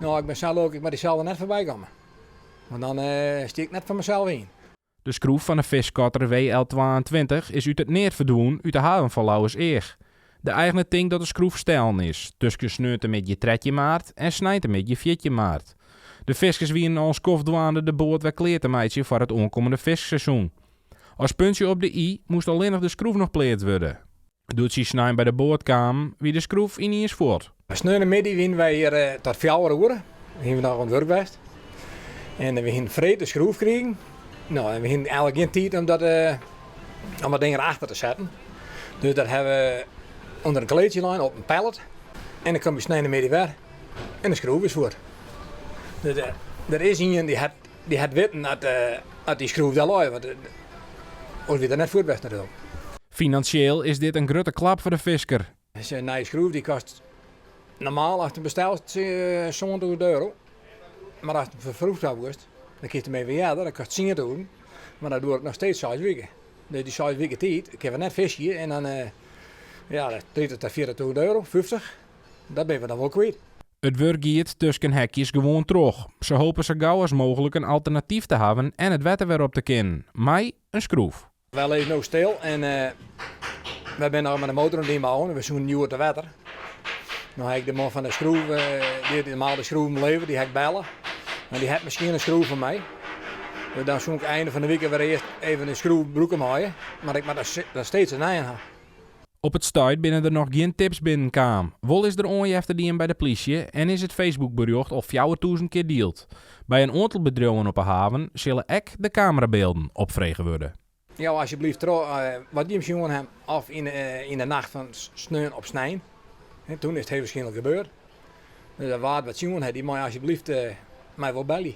No, ik bin sa lilk, ik moat dyselde net foarby komme. Want dan stie ik net foar mysels yn. De skroef fan de fiskkotter WL 22 is út it neat ferdwûn út de haven fan Lauwerseach. De eigner tinkt dat de skroef stellen is, tusken sneontemiddei 13 maart en sneintemiddei 14 maart. De fiskers wienen al in skoft dwaande de boat wer klear te meitsjen foar it oankommende fiskseizoen. As puntsje op de i moast allinnich de skroef noch pleatst wurde. Doe't sy snein by de boat kamen, wie de skroef yniens fuort. Sneontemiddei wienen wy hjir tot 4 oere. Hiene we noch oan it wurk west. En we hiene freed de skroef krigen. No, en we hiene eigentlik gjin tiid om dat, om dat ding erachter te setten. Dus dat hawwe we ûnder in kleedsje lein op in pallet. En dan kom je sneintemiddei wer en de skroef is fuort. Dus der is ien dy hat witten dat dy skroef dêr lei, want oars wie der net fuort west natuerlik. Finansjeel is dit in grutte klap foar de fisker. In nije skroef dy kostet normaal ast him bestelst 7000 euro. Mar ast him ferfroegd ha wolst, dan kinst him even earder, dat kostet 10.000. Mar dat duorret noch steeds 6 wiken. Dus dy 6 wiken tiid kinne we net fiskje en dan ja, 30 ta 40.000 euro, 50, dat binne we dan wol kwyt. It wurk giet tusken hekjes gewoan troch. Se hope sa gau as mooglik in alternatyf te hawwen en it wetter wer op te kinnen, mei in skroef. Wy lizze no stil en wy binne noch mei de motor oan it ynbouwen. We soenen hjoed te wetter. No ha ik de man fan de skroef, dy't normaal de skroeven leveret, dy ha ik belle. Mar dy hat miskien in skroef foar my. Dus dan soe ik einde fan de wike wer earst even in skroef brûke meie. Mar ik moat noch steeds in nije ha. Op it stuit binne der noch gjin tips binnenkaam. Wol is der oanjefte dien by de plysje en is it Facebookberjocht al 4000 kear dield. By in oantal bedriuwen op 'e haven sille ek de kamerabylden opfrege wurde. Jou asjebleaft troch wat jim sjoen hawwe of yn de nacht fan sneon op snein. Toen is it hiel wierskynlik gebeurd. Dus wa't wat sjoen hat, dy mei asjebleaft my wol belje.